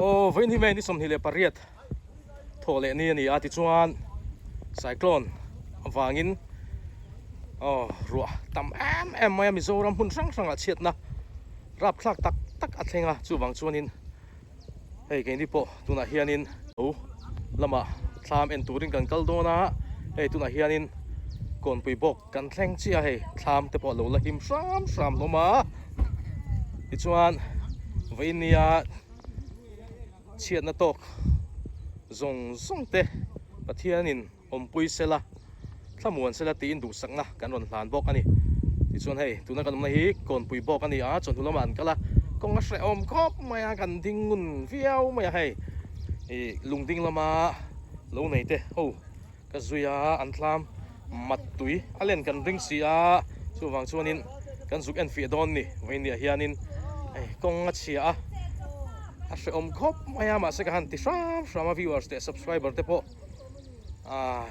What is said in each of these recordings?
Aw vawiin hi May ni 28 thawh leh ni a ni a tichuan cyclone avangin aw ruah tam em em mai a Mizoram hmun hrang hrangah chhiatna rapthlak tak tak a thleng a chuvang chuanin hei keini pawh tunah hianin lo lamah thlam en turin kan kal dawn a hei tunah hianin kawnpui bawk kan thleng chiah a hei thlam te pawh a lo la him hram hram hlawm a tichuan vawiin nia chhiatna tawk zawng zawng te Pathianin. Awmpui sela, thlamuan sela tiin duhsakna kan rawn hlan bawk a ni. Tichuan hei, tuna kan awmna hi Kawnpui bawk a ni a, chawhnu lamah an kal a, kawng a hrehawm khawp mai a, kan ding ngun viau mai a hei. Ih lungding lama lo nei te ho ka zui a, an thlam mat tui a len kan ring si a, chuvang chuanin kan zuk en fiah dawn ni. Vawiin hianin hei kawng a chhia a, a hrehawm khawp mai a, mahse ka han ti hram hram a viewers leh subscriber te pawh. ah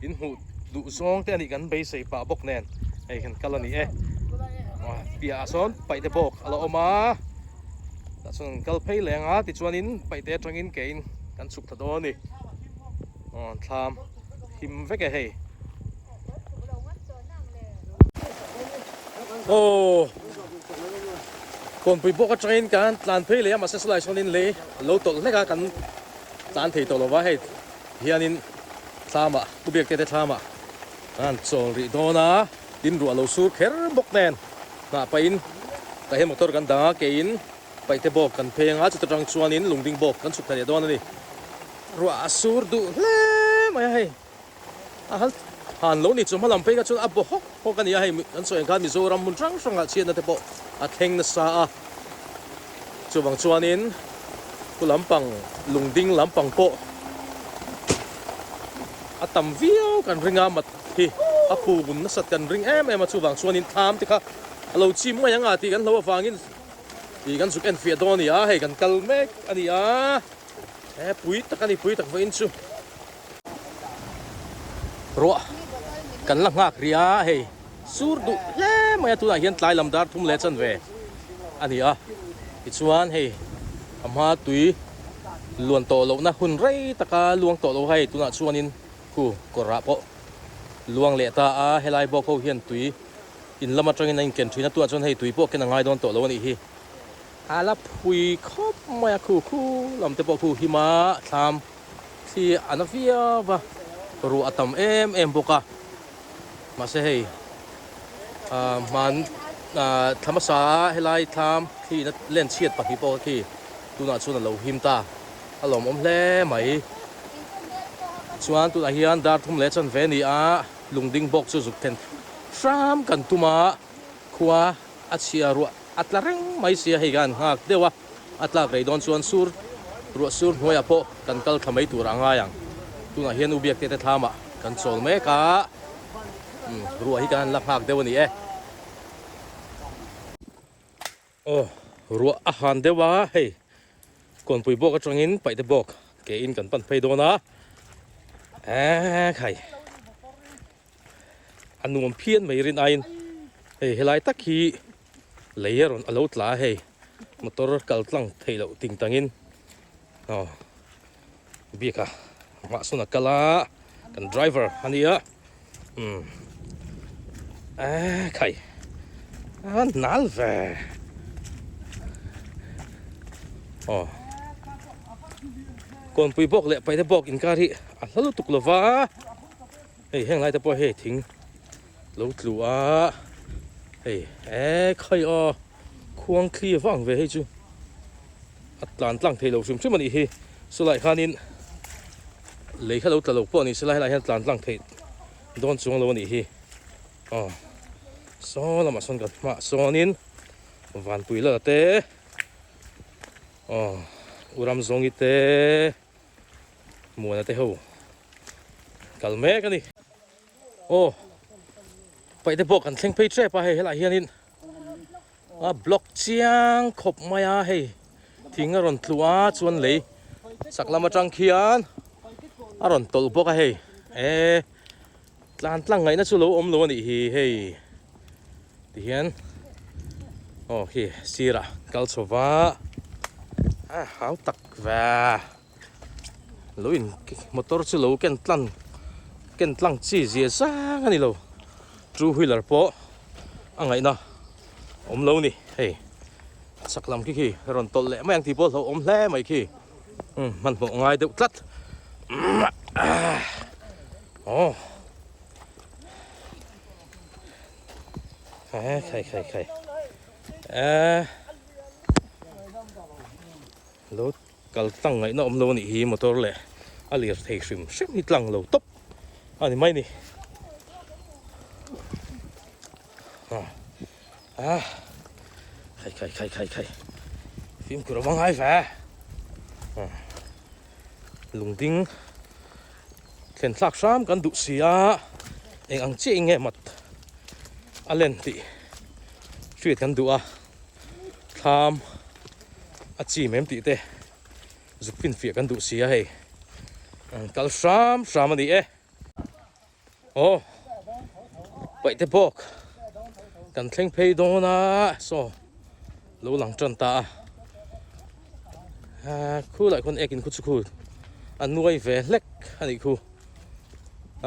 in hmuh duh zawng te anih kan beisei pah bawk nen hei kan kal ani e ah piahah sawn paihte bawk a la awm a tah chuan an kal phei leh ang a tichuanin paihte atangin ke in kan chhuk thla dawn a ni aw thlam him vek e hei aw kawnpui bawk atangin kan tlan phei leh a mahse salai sawnin lei a lo tawlh hlek a kan. Tlan thei tawh lova hei hianin thlamah pu biak te te thlamah an han chawl rih dawn a, tin ruah lo sur kher bawk nen hnah pahin tah hian motor kan dang a, keiin paihte bawk kan phei anga chuta tang chuanin lungding bawk kan chhuk thla leh dawn a ni. Ruah a sur duh hle mai a hei. A hal han lo ni chu hma lam phei kha chuan a baw hawk hawk a ni a, hei kan sawi ang khan Mizoram hmun hrang hrangah chhiatna te pawh a thleng nasa a, chuvang chuanin khu lampang lungding lampang pawh a tam viau kan ring a, mat hi a pun nasat kan ring em em a, chuvang chuanin thlam te kha a lo chim mai ang a tih kan hlo avangin ih kan zuk enfiah dawn a ni a, hei kan kal mek a ni a, he pui tak a ni pui tak vawiin chu. Ruah kan la nghak rih a hei sur duh hle mai a tunah hian tlai lam dar thum leh chanve a ni a tichuan hei a hma tui luan tawh lohna hun rei taka luang tawh lo hei tunah chuanin khu kawrah pawh luang leh ta a helai bawk ho hian tui in lam atangin a inken thin a tunah chuan hei tui pawh ken a ngai dawn tawh lo a nih hi a la phui khawp mai a khu khu lam te pawh khu him a thlam. Thli a na viau va, ruah a tam em em bawk a, mahse hei ah hman ah thla hmasa a helai thlam thli in a len chhiat pahnih pawh khi tunah chuan a lo him ta, a lawmawm hle mai. Chuan tunah hian dar thum leh chanve a ni a, lungding bawk chu zuk then hram kan tum a, khua a chhia ruah a tla reng mai sia hei khan nghak deuh a. A tlak rei dawn chuan sur ruah sur hnuaiah pawh kan kal thla mai tur a ngai ang. Tunah hian U Biakte te thlamah kan chawl mek a, umm ruah hi kan han la nghak deuh a ni e. Aw ruah a han deuh a, hei kawnpui bawk atangin paihte bawk ke in kan pan phei dawn a, eee khai. A nuam phian mai rin aiin hei helai tak hi lei a rawn a lo tla a hei motor kal tlang theih loh ting tangin aw bike a hmah sawn a kal a kan driver a nia umm eee khai a nal ve aw kawnpui bawk leh paihte bawk inkar hi a hla lutuk lova. Hei heng lai te pawh hei thing lo tlu a hei e khawi aw khuang thli vang ve hei chu a tlan tlang thei lo hrim hrim a nih hi chulaiah khanin lei kha lo tla lo pawh a ni se lai hian tlan tlang theih dawn chuang lo a nih hi aw saw lamah sawn kan hmaah sawnin vanpui lala te aw u Ramzawngi te. Muana te ho kal mek a ni. Aw paihte pawh kan thleng phei tep a hei helaiah hianin a block chiang khawp mai a hei thing a rawn tlu a chuan lei chak lam atang khian a rawn tawlh bawk a hei e tlan tlang ngaihna chu lo awm lo a nih hi hei tihian aw khi sirah kal chho va. A hau tak ve. Lo in motor chu lo ken tlang ken tlang chi zia zang a ni lo. Two wheeler pawh a ngaihna awm lo ni hei. Chak lam khi khi rawn tawlh leh mai ang tih pawh hlauhawm hle mai khi. Umm hmanhmawh ngai deuh tlat. Aw. Khai khai khai khai. Eee. Lo kal tlang ngaihna awm lo a nih hi motor leh a lir thei hrim hrim hi tlang lo tawp a ni mai ni. Ah. Khai khai khai khai khai. Fimkhur a va ngai ve. Lungding thlen thlak hram kan duh si a, eng ang chiah in nge mat a len tih hriat kan duh a, thlam a chim em tih te zuk finfiah kan duh si a hei, an kal hram hram a ni e. Aw paihte bawk kan thleng phei dawn a saw lo lang tan ta a ah khulai khawn ek in khu chu khu a nuai ve hlek a nih khu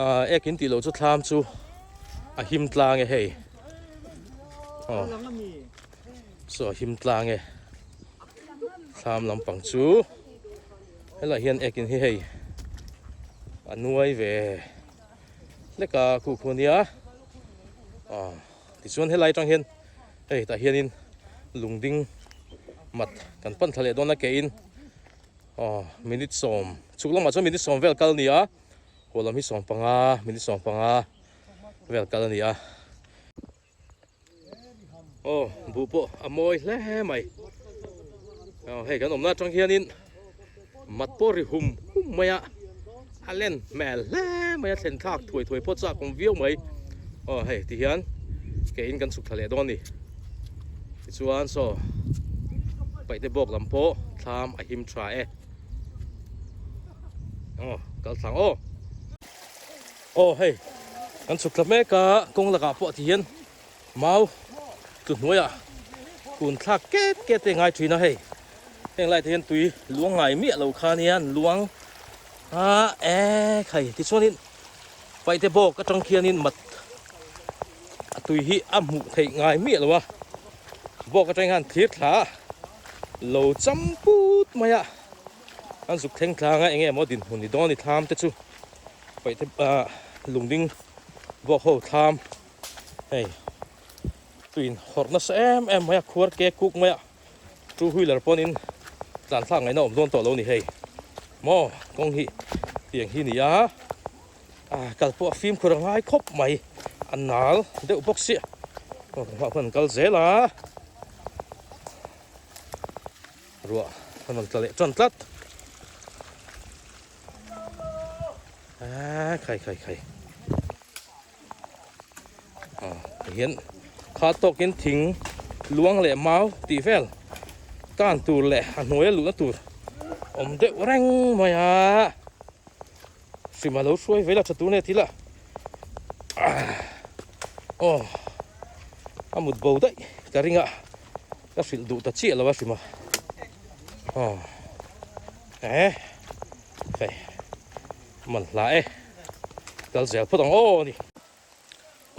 ah ek in tih loh chu thlam chu a him tlang e hei aw saw a him tlang e thlam lampang chu. Helai hian ekin hi hei a nuai ve hlek a khuh khu ania aw tichuan helai atang hian hei tah hianin lungding mat kan pan thla leh dawn a kein aw minute sawm chhuk lamah chuan minute sawm vel kal a ni a haw lam hi 15 minute 15 vel kal a ni a. Aw buh pawh a mawi hle mai aw hei kan awmna atang hianin mat pawh ri hum hum mai a a len hmel hle mai a thlen thlak thuai thuai pawh chak awm viau mai aw hei ti hian ke in kan chhuk thla leh dawn a ni tichuan saw paihte bawk lam pawh thlam a him tha e aw kal thlang aw. Aw hei kan chhuk thla mek a kawng lakah pawh ti hian mau tlu hnuaiah kun thlak ket ket te ngai thin a hei heng lai te hian tui luang ngai miah lo kha nia an luang a ek hei tichuanin paihte bawk atang khianin mat a tui hi a hmuh theih ngai miah lo a bawk atang hian thlir thla lo cham put mai a an zuk thleng tlang a enge maw dinhmun ni dawn ni thlam te chu. Paihte ah lungding bawk ho thlam hei tuin hawrh nasa em em mai a khuar ke kuk mai a two wheeler pawnin tlan thlak ngaihna awm dawn tawh lo ni hei maw kawng hi tiang hi ni a ah kal pawh a fimkhur a ngai khawp mai a nal deuh bawk sia aw ka hmuh ah khuan an kal zel a. Ruah a rawn tla leh tan tlat. Ah, khai khai khai. Ah, hian kha tawkin thing luang leh mau tih vel kan tur leh a hnuaia luhna tur awm deuh reng mai a. Hrima lo hruai vel a tha tur nge thil a. Ah, aw, a mut bo daih ka ring a. Ka hrilh duh ta chiah lo a hrim a. Aw. Eh. Hei. Man hla e. Kal zel phawt ang aw ni.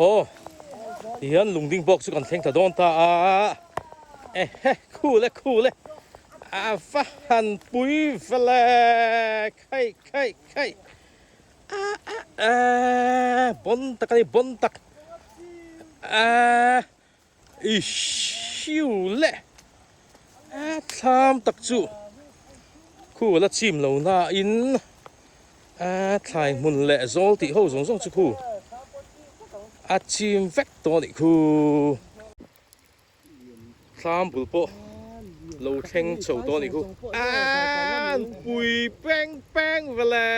Aw. Ti hian lungding bawk chu kan thleng ta dawn ta a. Eh he khul e khul e. A va han pui vele. Khai khai khai. A a a bon tak a ni bon tak. A. I hriu le a thlam tak chu khu la chim lo na in a thlai hmun leh zawl tih ho zawng zawng chu khu a chim vek tawh a nih khu thlam bul pawh lo thleng chho tawh a nih khu an pui peng peng vele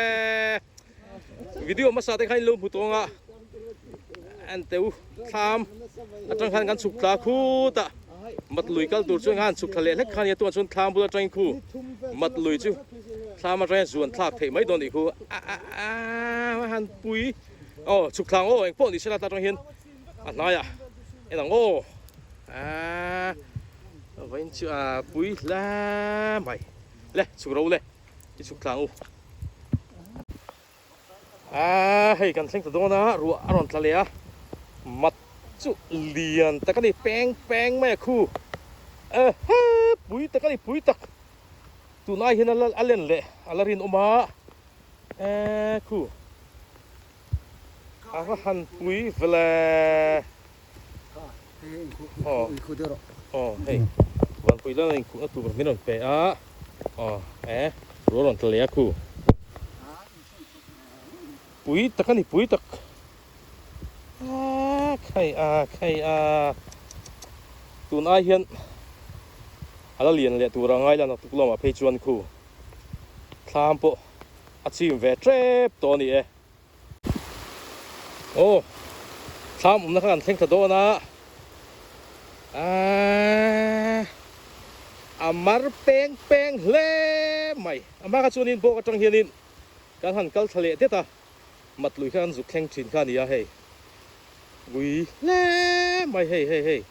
video hmasa te khan in lo hmu tawng a. An teu thlam atang khan kan chhuk thla khut a mat lui kal tur chuan khan chhuk thla leh hlek kha nia tunah chuan thlam bul atangin khu mat lui chu thlam atangin zuan thlak theih mai dawn nih khu a a a han pui aw chhuk thla ang aw engpawh ni sela ta atang hian a hnaiah en ang aw a. Vawiin chu a pui hle mai. Le chhuk ro le i chhuk tlang u. A hei kan thleng ta dawn a ruah a rawn tla leh a mat chu lian tak a ni peng peng mai a khu ehe pui tak a ni pui tak tunai hian a len leh a la rinawm a e khu a va han pui vele. Aw aw hei vanpui lal a inkhuhna tur min rawn pe a aw e ruah rawn tla leh a khu pui tak a ni pui tak a khai a khai a tun ai hian a la lian leh tur a ngai la naktuk lamah phei chuan khu thlam pawh a chim ve tep tawh a ni e. Aw thlam awmna kha kan thleng ta dawn a aaa a mar peng peng hle mai a hma kha chuanin bawk atang hianin kan han kal thla leh det a mat lui kha kan zuk thleng thin kha a ni a hei ui hle mai hei hei hei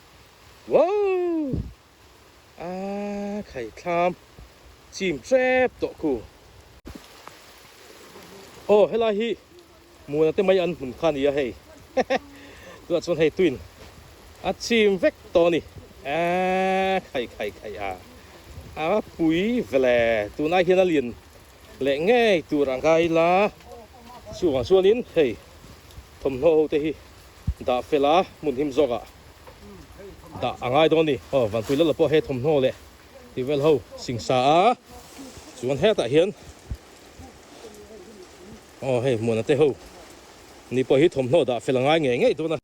wow A khaithlam chim hrep tawh khu. Aw helai hi Muana te mai an hmun kha a ni a hei. Tunah chuan hei tuin a chim vek tawh a ni. A khai khai khai a a pui vele tunah hian a lian leh ngei tur ang kha ila chuvang chuanin hei thawmhnaw ho te hi dah fel a hmun him zawkah dah a ngai dawn a ni. Aw Vanpui Lala pawh he thawmhnaw leh tih vel ho singsa a chuan hetah hian aw hei Muana te ho ni pawh hi thawmhnaw dah fel a ngai ngei ngei dawn a.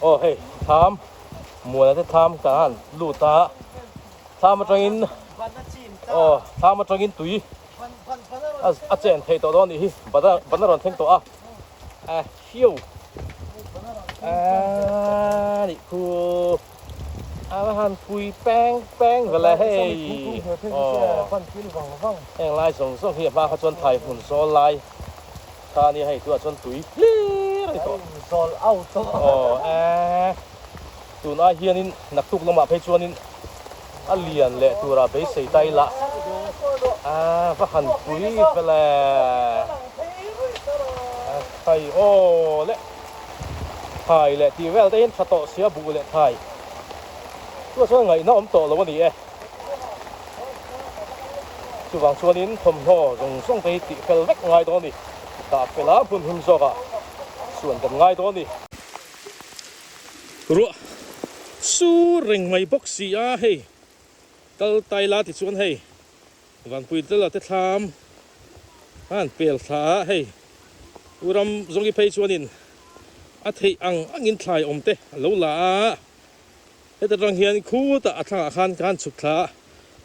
Aw hei thlam Muana te thlam kan han lut a thlam atangin aw thlam atangin tui a chen thei tawh dawn a nih hi ban a rawn thleng tawh a. A hiu a nih khu a va han pui peng peng vele hei aw heng lai zawng zawng hi a hma kha chuan thai hmun zawl lai kha a nia hei tunah chuan tui hlir a ni tawh aw e tunah hianin naktuk lamah phei chuanin a lian leh tura beisei ta ila a va han pui vele a thai aw le thai leh tih vel te hian tha tawh sia buh leh thai chuvang chuan ngaihna awm tawh lo a ni e chuvang chuanin thawmhnaw zawng zawng te hi tih fel vek ngai dawn a ni dah fel a hmun him zawkah chuan kan ngai dawn a ni. Ruah sur reng mai bawk si a hei kal tai la tichuan hei Vanpui tel a te thlam a han pel thla a hei U ram zawngi phei chuanin a theih ang angin thlai awm te a lo la a heta tang hian khutah a thlangah khan ka han chhuk thla a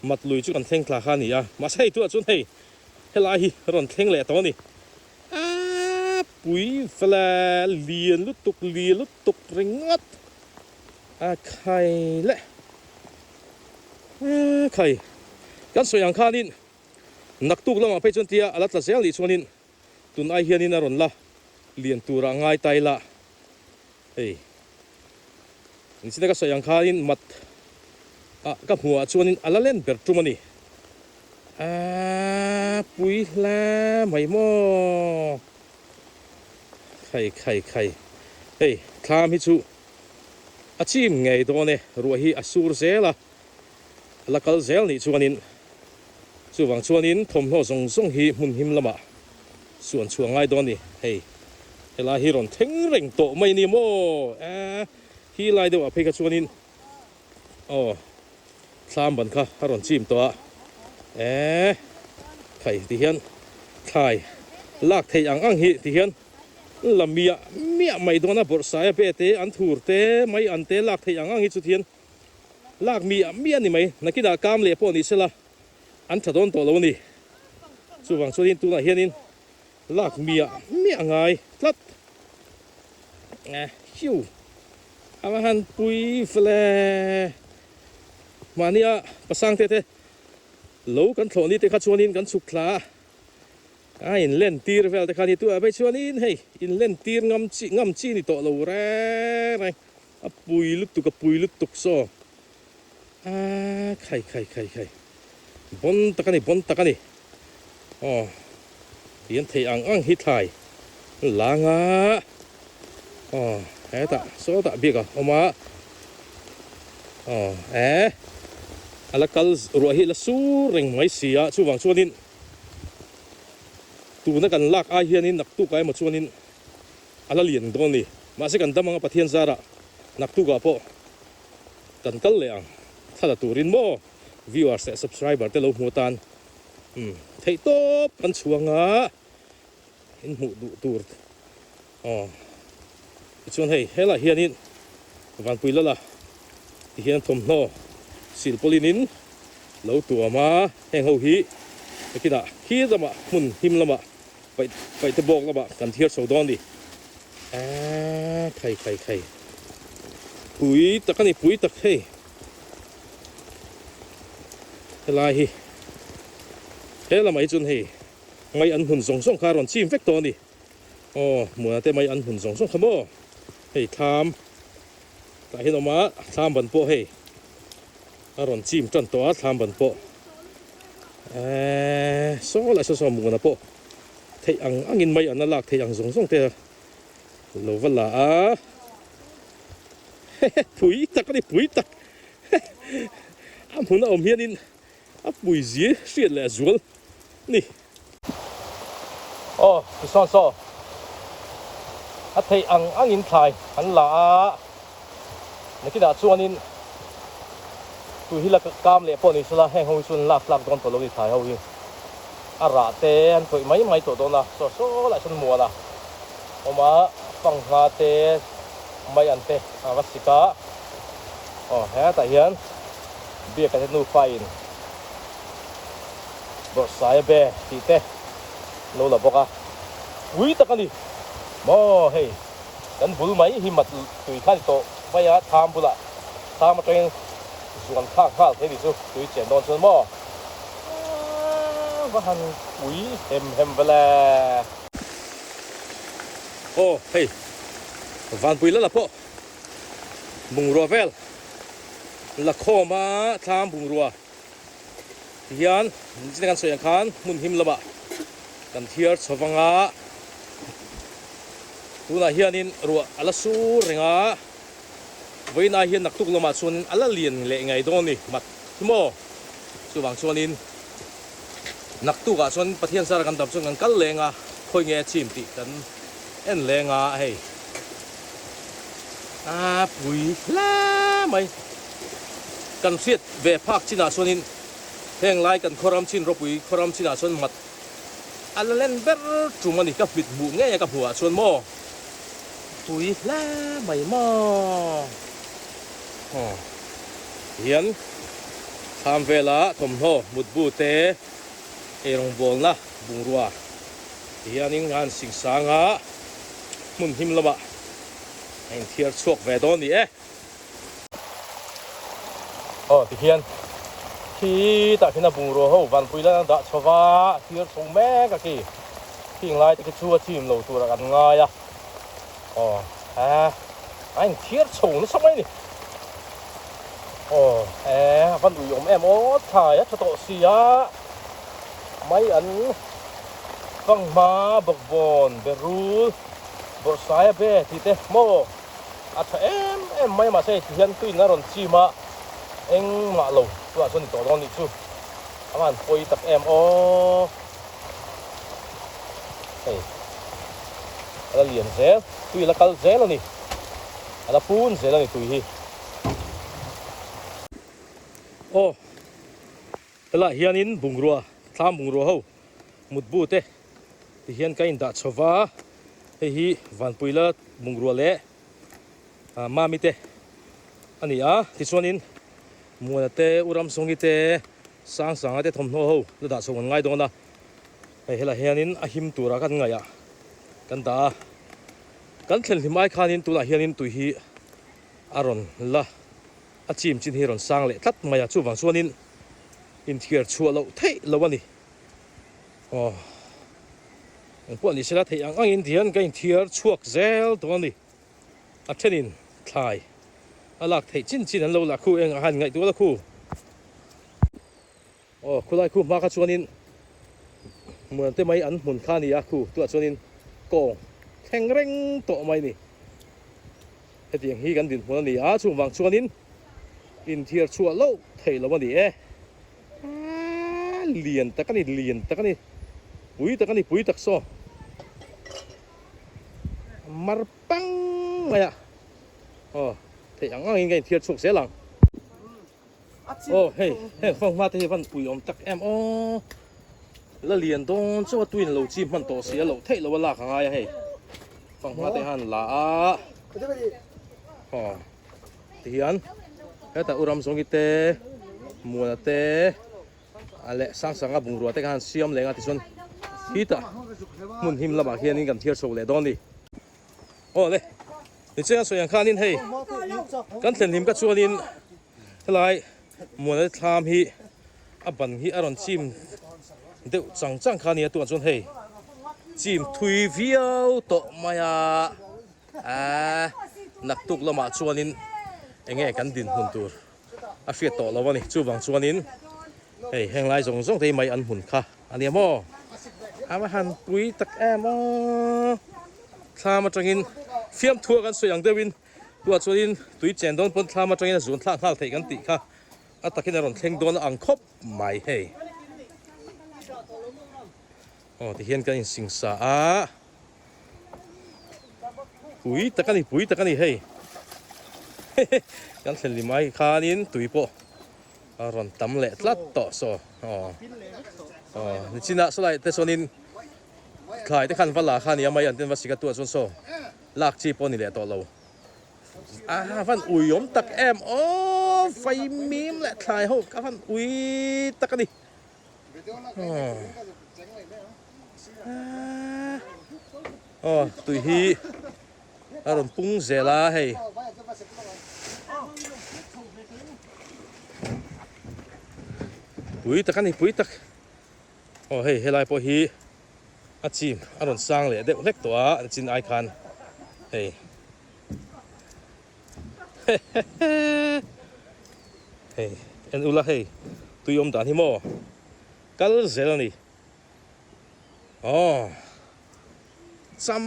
mat lui chu kan thleng thla kha a ni a mahse hei tunah chuan hei helai hi rawn thleng leh tawh a ni. A pui fela lian lutuk lian lutuk ringawt a khai le a khai kan sawi ang khanin naktuk lamah phei chuan tia a la tla zel nih chuanin tun ai hianin a rawn la lian turah ngai ta ila hei nichina ka sawi ang khanin mat ah ka hmuh ah chuanin a la len ber tum a ni. A pui hla mai maw? Khai khai khai. Hei thlam hi chu a chim ngei dawn e, ruah hi a sur zel a, a la kal zel nih chuanin chuvang chuanin thawmhnaw zawng zawng hi hmun him lamah suan chhuah ngai dawn a ni. Hei helai hi rawn thleng reng tawh mai a ni maw? A hi lai deuhah phei kha chuanin Aw thlam ban kha a rawn chim tawh a eee khai ti hian thlai lak theih ang ang hi ti hian la miah miah mai dawn a bawrhsai a be te an thur te mai an te lak theih ang ang hi chu ti hian lak miah miah a ni mai nakinah kam leh pawh ni sela an tha dawn tawh lo a ni chuvang chuanin tunah hianin lak miah miah ngai tlat eh hiu. A va han pui fle mahnia pasang te te lo kan thlawh ni te kha chuanin kan chhuk thla a a in len tir vel te kha ni tu ah phei chuanin hei in len tir ngam chi ngam chi ni tawh lo reng reng a pui lutuk a pui lutuk saw. Aaa khai khai khai khai bon tak a ni bon tak a ni aw tihian thei ang ang hi thlai lang a aw hetah sawtah biak a awm a aw eh a la kal ruah hi a la sur reng mai si a chuvang chuanin tuna kan lak ai hianin naktukah emaw chuanin a la lian dawn a ni mahse kan dam anga Pathian zarah naktukah pawh. Kan kal leh ang thla la turin maw viewers leh subscriber te lo hmu atan umm theih tawp kan chhuang a in hmuh duh tur aw tichuan hei helaiah hianin Vanpui Lala ti hian thawmhnaw silpawlin in lo tuam a heng ho hi nakinah khi lamah hmun him lamah paih paihte bawk lamah kan thiar chho dawn a ni. Aaa khai khai khai pui tak a ni pui tak hei helai hi he lamah hi chuan hei mai an hmun zawng zawng kha a rawn chim vek tawh a ni aw hmuhna te mai an hmun zawng zawng kha maw hei thlam tah hian a awm a thlam ban pawh hei a rawn chim tan tawh a thlam ban pawh eee saw lah saw saw hmuhna pawh. Theih ang angin mai an a lak theih ang zawng zawng te lo va la a hehe pui tak a ni pui tak a hmun a awm hianin a pui zi hriat leh a zual ni. Aw ti sawn saw a theih ang angin thlai an la a nakinah chuanin tui hi la kam leh pawh ni sela heng ho hi chuan lak tlak dawn tawh lo ni thlai ho hi. A rah te an tawih mai mai tawh dawn a, saw saw lah chuan muan a awm a, fanghma te mai an te a va sik a, aw hetah hian biaka te nufa in bawrhsai a be tih te lo la bawk a, pui tak a ni maw hei kan bul mai hi mat tui kha a ni tawh mai a, thlam bulah thlam atangin zuan thlak nghal thei ni chu tui chen dawn chuan maw. Va han pui hem hem ve le. Aw hei Vanpui lala pawh bungrua vel la khawm a thlam bungrua ti hian nichina kan sawi ang khan hmun him lamah kan thiar chho vang a tunah hianin ruah a la sur reng a vawiinah hian naktuk lamah chuan a la lian leh ngei dawn a ni mat Chu maw? Chuvang chuanin naktukah chuan Pathian zara kan dam chuan kan kal leng a, khawi nge a chim tih kan en leng a hei. A pui hle mai. Kan hriat ve phak chinah chuanin heng lai kan khawram chin ropui khawram chinah chuan mat a la len ber tum a ni. Ka hmit hmuh ngei a ka hmuhah chuan maw? Pui hle mai maw? Aw hian thlam vela thawmhnaw mutbu te eirawngbawlna bungrua ti hianin a han sing sang a, hmun him lamah a inthiar chhuak ve dawn ni e. Aw ti hian khitah khian a bungrua ho vanpui lan a dah chho va, a thiar chho mek a khi, khing lai te khi chu a chim lo turah kan ngai a. Aw he a inthiar chho nasa mai a ni. Aw he a va lui awm em aw thlai a tha tawh si a mai an fanghma bawkbawn berul bawrhsai a be tih te maw a tha em em mai a mahse hei ti hian tuin a rawn chim a engmah lo tunah chuan ni tawh dawn nih chu a van pawi tak em aw. Hei a la lian zel tui a la kal zel a ni a la pun zel a ni tui hi aw helaiah hianin bungrua thlam bungrua ho mutbu te ti hian ka indah chho va hei hi vanpui la bungrua leh mami te a ni a tichuanin Muana te, U Ramsawngi te, Sangsanga te thawmhnaw ho la dah chho kan ngai dawn a, hei helaiah hianin a him tura kan ngaih ah kan dah a, kan thlen hlim ai khanin tunah hianin tui hi a rawn la a chim chin hi a rawn sang leh tlat mai a, chuvang chuanin inthiar chhuah loh theih lo a ni. Aw engpawh ni sela theih ang angin tihian ka inthiar chhuak zel dawn a ni. A thenin thlai a lak theih chin chin an lo la khu eng a han ngaihtuah la khu. Aw khulai khu hma kha chuanin hmuan te mai an hmun kha a ni a, khu tunah chuanin kawng thleng reng tawh mai a ni. Hetiang hi kan dinhmun a ni a, chung vang chuanin inthiar chhuah loh theih loh a ni e. Aaa lian tak a ni, lian tak a ni, pui tak a ni, pui tak saw mar pang mai a, aw theih ang angin ka inthiar chhuak zel ang. Aw hei heng fanghma te hi van pui awm tak em aw la lian dawn chauh a tuin lo chi hman tawh si a loh theih loh a lak a ngai a hei fanghma te han la a aw tihian hetah u Ramzawngi te Muana te a leh Sangsanga bungrua te kha han siam leng a tichuan khitah hmun him lamah hianin kan thiar chho leh dawn a ni. Aw le, nicheng a sawi ang khanin hei kan thlen hlim ka chuanin helai Muana te thlam hi a ban hi a rawn chim deuh chang chang kha a ni a tunah chuan hei chim thui viau tawh mai a aaa naktuk lamah chuanin eng nge kan dinhmun tur a hriat tawh lo a ni chuvang chuanin hei heng lai zawng zawng te hi mai an hmun kha a nia maw a va han pui tak em aw thlam atangin fiamthu a kan sawi ang deuhin tunah chuanin tui chen dawn pawn thlam atangin a zun thlak nghal theih kan tih kha a takin a rawn thleng dawn a ang khawp mai hei aw tihian kan insingsa a. Pui tak a ni, pui tak a ni hei. Kan thlen lim ai khanin tui pawh a rawn tam leh tlat tawh saw. Aw aw nichinah sawlai te chuanin thlai te khan va la kha nia mai an ten va sik a tuah chuan saw lak chi pawh a ni leh tawh lo. A van ui awm tak em aw faimim leh thlai ho ka van ui tak a ni. Aw tui hi a rawn pung zel a hei pui tak a ni pui tak aw hei helai pawh hi a chim a rawn sang leh deuh hlek tawh a an chin ai khan hei Hei en ula hei tui awm dan hi maw kal zel a ni aw cham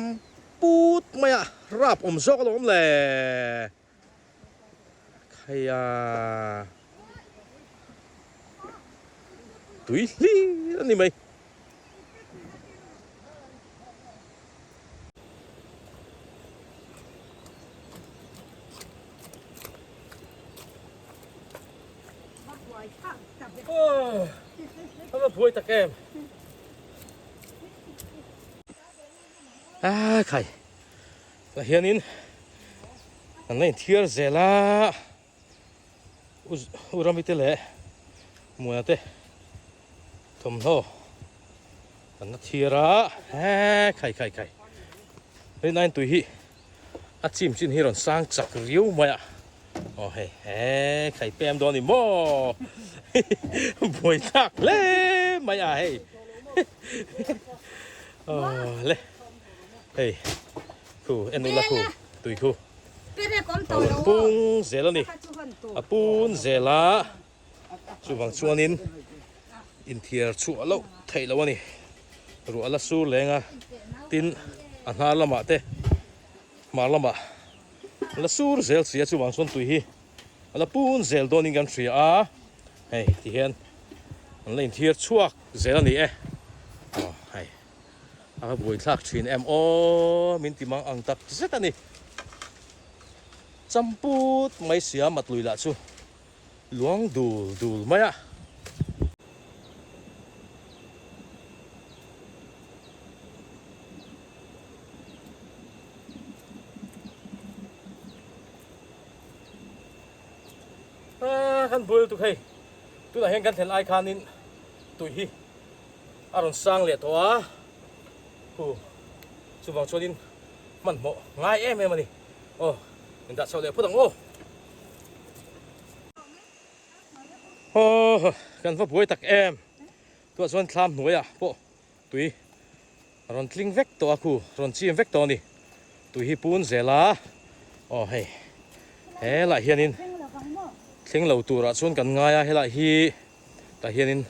put mai a rap awm zawk alawm le khaia tui hlir a ni mai. A va buai tak em. A khai. Tah hianin an la inthiar zel a. U Rami te leh Muana te thawmhnaw an la thiar a he khai khai khai rinaiin tui hi a chim chin hi rawn sang chak riau mai a aw hei he khai pem dawn ni maw buai thlak hle mai a hei aw le hei khu en ula khu tui khu. A pung zel a ni. A pun zel a, chuvang chuanin inthiar chhuah loh theih loh a ni. Ruah la sur leng a, tin a hnar lamah te hmar lamah la sur zel si a, chuvang chuan tui hi a la pun zel dawnin kan hria a, hei tihian an la inthiar chhuak zel a ni e. Aw hei. A va buaithlak thin em aw, min ti mang ang tak zet a ni. Champut mai sia mat lui lah chu luang dul dul mai a. Kan buai lutuk hei, tunah hian kan thlen ai khanin tui hi a rawn sang leh tawh a, hu chuvang chuanin hmanhmawh ngai em em a ni. Aw, indah chhoh leh phawt ang aw. Aw, kan va buai tak em. Tunah chuan thlam hnuaiah pawh tui a rawn tling vek tawh a, khu rawn chim vek tawh a ni. Tui hi pun zel a, aw hei helaiah hianin thleng lo turah chuan kan ngai a, helai hi tah hianin.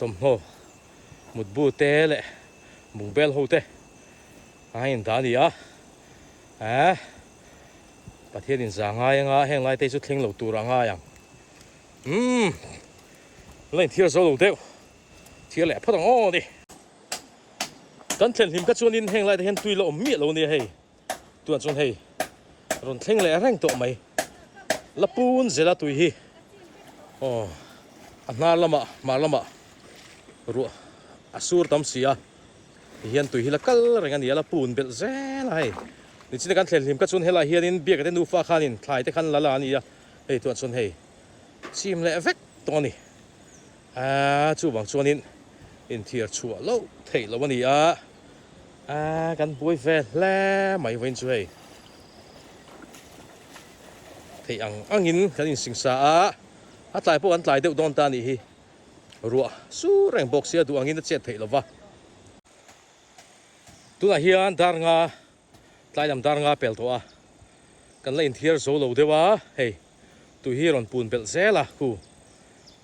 Thawmhnaw mutbu te leh bungbel ho te a indah a ni a, eh Pathian in za ngai anga heng lai te hi chu thleng lo tur a ngai ang. Umm la inthiar zo lo deuh thiar leh phawt ang aw ni. Kan thlen hlim kha chuanin heng lai te hian tui la awm miah lo nia hei. Tunah chuan hei rawn thleng leh reng tawh mai. La pun zela tui hi aw a hnar lamah hmar lamah ruah a sur tam si a tihian tui hi la kal reng a ni a la pun belh zel a hei. Nichina kan thlen hlim kha chuan helaiah hianin biaka te nufa khanin thlai te khan la la a ni a hei tunah chuan hei chim leh vek tawh a ni. Aaa chuvang chuanin inthiar chhuah loh theih loh a ni a. Aaa kan buai ve hle mai vawiin chu hei theih ang angin kan insingsa a, a tlai pawh kan tlai deuh dawn ta a nih hi, ruah sur reng bawk sia duh angin a chet theih lo va. Tunah hian dar nga tlai lam dar nga pel tawh a, kan la inthiar zo lo deuh a, hei tui hi rawn pun belh zel a khu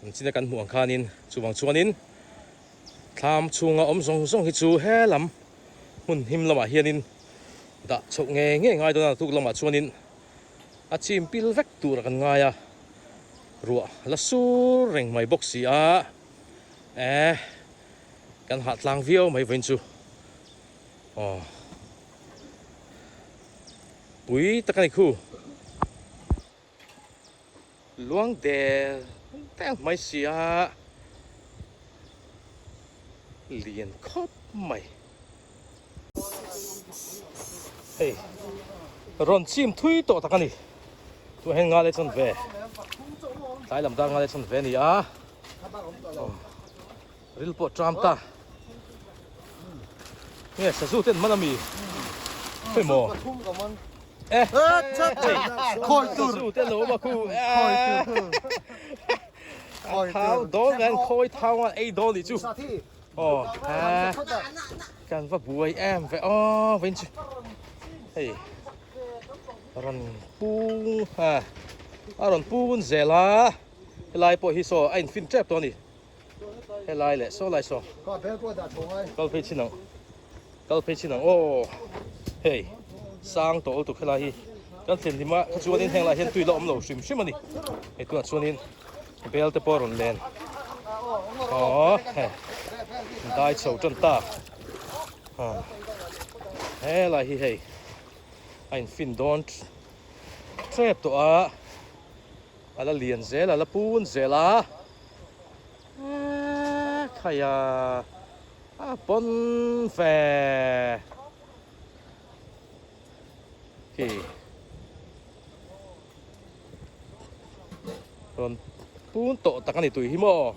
ang china kan hmuh ang khanin chuvang chuanin Thlam chhunga awm zawng zawng hi chu he lam hmun him lamah hianin dah chhoh ngei ngei ngai dawn a, tuk lamah chuanin a chim pil vek tur a kan ngai a, ruah la sur reng mai bawk si a, eh kan hah tlang viau mai vawiin chu aw pui tak a ni khu. Luang del del mai si a, lian khawp mai. Hei rawn chim thui tawh tak a ni. Tunah hian ngalai chuan ve tlai lam dar ngalai chuan ve a ni a. Ril pawh tram ta. Nge sazu ten man ami. Hei maw. Eh. Sazu ten lo ma khu. Thau dawn kan khawi thau an ei dawn ni chu. Oh. Kan va buai em ve aw vin chu. Hei. Ran pung ha. A ran pun zela. Helai pawh hi saw a infin tep tawh a ni. Helai leh saw lai saw. Kal phei chin ang. Kal phei chin ang aw. Hei sang tawh lutuk helai hi. Kan thlen hlim a kha chuanin heng lai hian tui la awm lo hrim hrim a ni. Hei tunah chuanin bel te pawh a rawn len. Aw hei dai chho tan ta. Helai hi hei a infin dawn tep tawh a. A la lian zel a la pun zel a eee khai a a pawn ve khi rawn pun tawh tak a ni tui hi maw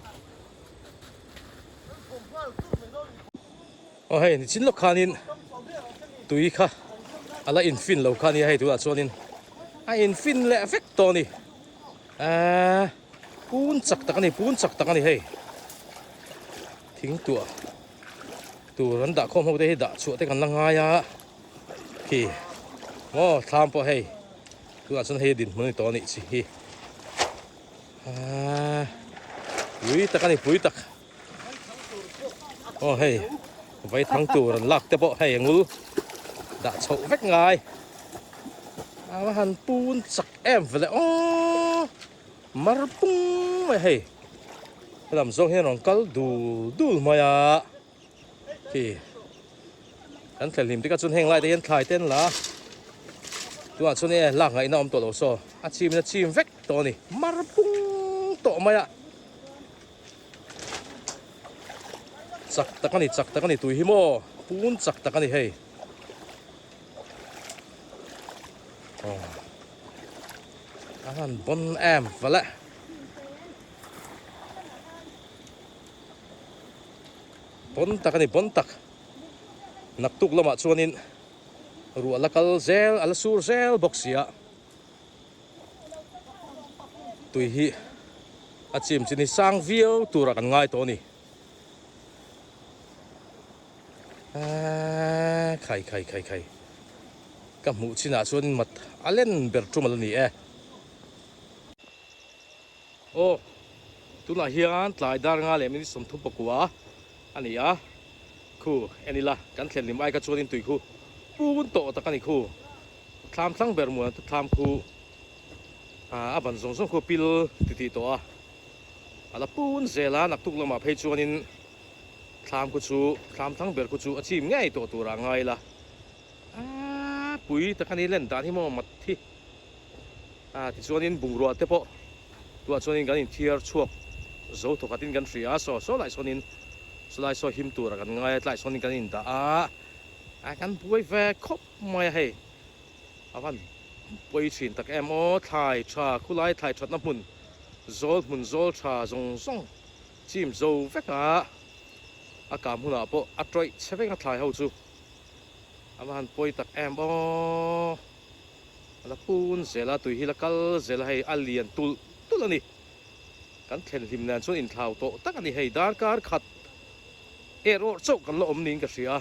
aw hei nichin lawk khanin tui kha a la infin lo kha a nia hei tunah chuanin a infin leh vek tawh a ni eee pun chak tak a ni pun chak tak a ni hei thing tuah tur an dah khawm ho te hi dah chhuah te kan la ngai a khi maw thlam pawh hei tunah chuan hei dinhmun a ni tawh a nih chi hi eee pui tak a ni pui tak. Aw hei vai thang tur an lak te pawh hei a ngul dah chhoh vek ngai a va han pun chak em vele aw mar pung mai hei helam zawng hian rawn kal dul dul mai a khi kan thlen hlim te kha chuan heng lai te hian thlai te an la a tunah chuan e lak ngaihna awm tawh lo saw a chim in a chim vek tawh a ni mar pung tawh mai a. Chak tak a ni, chak tak a ni tui hi maw, pun chak tak a ni hei. Aw, a han bawn em vale. Bawn tak a ni, bawn tak. Naktuk lamah chuanin ruah la kal zel, a la sur zel bawk si a. Tui hi a chim chin hi sang viau turah kan ngai tawh a ni. Eeee khai khai khai khai ka hmuh chinah chuan mat a len ber tum a la ni e. Aw. Tunah hian tlai dar nga leh minute 34 a ni a, khu en ila kan thlen hlim ai kha chuanin tui khu pun tawh tak a ni khu. Thlam thlang ber muan thlam khu a ban zawng zawng khu pil titih tawh a, a la pun zel a, naktuk lamah phei chuanin thlam khu chu thlam thlang ber khu chu a chim ngei tawh turah a ngai ila. Aaa pui tak a ni len dan hi maw mat hi a tichuanin bungrua te pawh tuah chuanin kan inthiar chhuak zo thawk khatin kan hria a saw saw lai sawnin sawlai saw him tura kan ngai a tlai sawnin kan indah a a kan buai ve khawp mai a hei a van pawi thin tak em aw thlai tha khulai thlai thatna hmun zawl hmun zawl tha zawng zawng chim zo vek a a kah hmunah pawh a tawih chhe vek a thlai ho chu. A va han pawi tak em aw. A la pun zel a, tui hi la kal zel a hei a lian tulh tulh a ni. Kan thlen hlim nen chuan inthlau tawh tak a ni hei darkar khat er awrh chauh kan la awm niin ka hria a.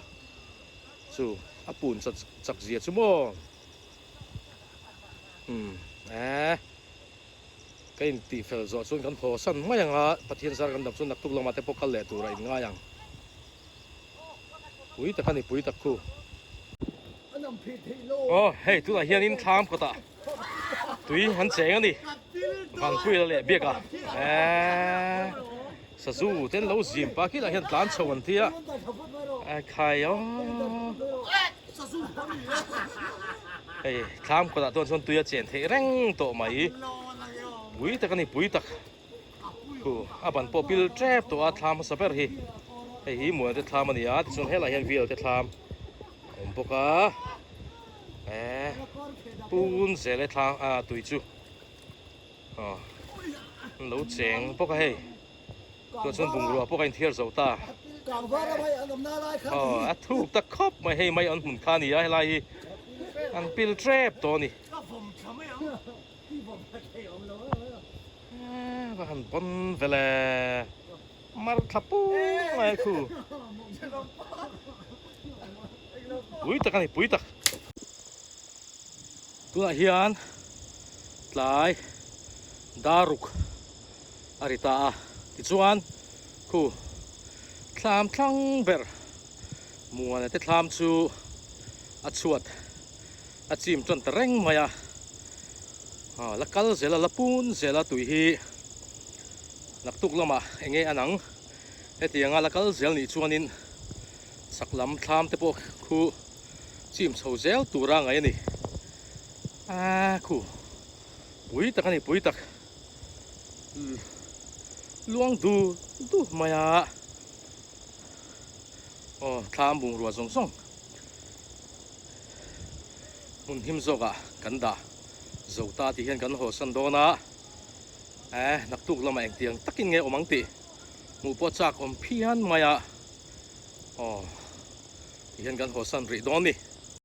Chu a pun chak zia chu maw. Umm eh ka intih fel zawh chuan kan haw san mai ang a, Pathian zar kan dam chuan naktuk lamah te pawh kal leh turah inngai ang. Pui tak a ni pui tak khu. Aw hei tunah hianin thlam kawtah tui an cheng a ni. Vanpui la leh biak a. Eee sazu te an lo zim pah khi lah hian tlan chho an tia. Khai aw. Hei thlam kawtah chuan chuan tui a chen theih reng tawh mai. Pui tak a ni pui tak. Khu a ban pawh pil tep tawh a thlam hmasa ber hi hei hi muan te thlam a ni a tichuan helaiah hian vel te thlam a awm bawk a eh pun zel e thlam ah tui chu aw an lo cheng bawk a hei tah chuan bungrua pawh a inthiar zo ta aw a thuk ta khawp mai hei mai an hmun kha a ni a helai hi an pil tep tawh a ni. Va han pawn vel e mar thla pung mai khu pui tak a ni pui tak tunah hian tlai daruk a ri ta a tichuan khu thlam thlang ber muana te thlam chu a chhuat. A chim tan ta reng mai a, aw la kal zel a, la pun zel a tui hi naktuk lamah eng nge a nang hetiang a la kal zel nih chuanin chak lam thlam te pawh khu chim chho zel tura ngaih a ni aaa khu pui tak a ni pui tak luang dur dur mai a aw thlam bungrua zawng zawng. Hmun him zawkah kan dah zo ta tih hian kan haw san dawn a, eh naktuk lamah engtiang takin nge awm ang tih hmuh pawh chak awm phian mai a, aw ti hian kan haw san rih dawn a ni.